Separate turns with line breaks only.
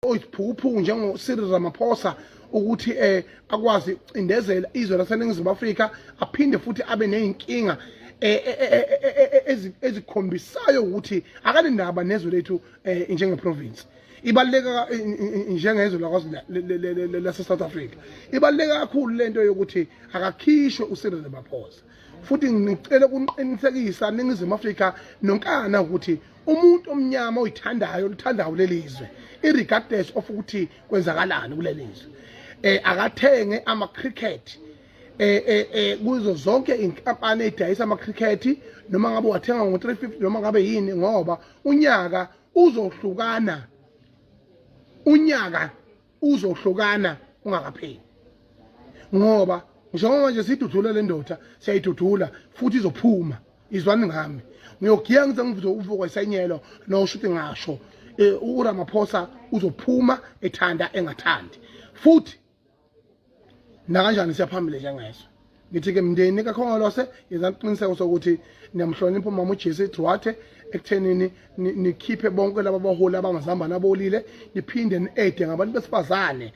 Oyiphukuphuku njengo-Cyril Ramaphosa ukuthi akwazi ukucindezela izwe laseNingizimu Afrika, aphinde futhi abe nezinkinga ezikhombisayo ukuthi akanendaba nezwe lethu njengeprovince. Ibaluleka njengezwe lakwaZulu lase-South Africa, ibaluleke kakhulu lento yokuthi akakhishwe uCyril Ramaphosa. Futhi ngicela ukuniqinisekisa, Ningizimu Afrika nonkana, ukuthi umuntu omnyama oyithandayo, oluthandayo lelizwe, irregardless of ukuthi kwenzakalani kulelizwe, akathenge ama cricket kuzo zonke inkampani edayisa ama cricket, noma ngabe wathenga ngo350 noma ngabe yini, ngoba unyaka uzohlukana, unyaka uzohlukana ungakapheli, ngoba njengoba manje sidudula le ndoda, siyayidudula futhi izophuma. Izwani ngami, ngiyogiya ngize ngivuze uvuko isenyelo nosho ukuthi ngasho uRamaphosa uzophuma ethanda engathandi. Futhi nakanjani siyaphambili njengezwe. Ngithi-ke mndeni kaKhongolose, yenza iqiniseko sokuthi niyamhlonipha umama uJesse Duarte ekuthenini nikhiphe bonke laba baholi abangazambane abolile, niphinde ni-ede ngabantu besifazane.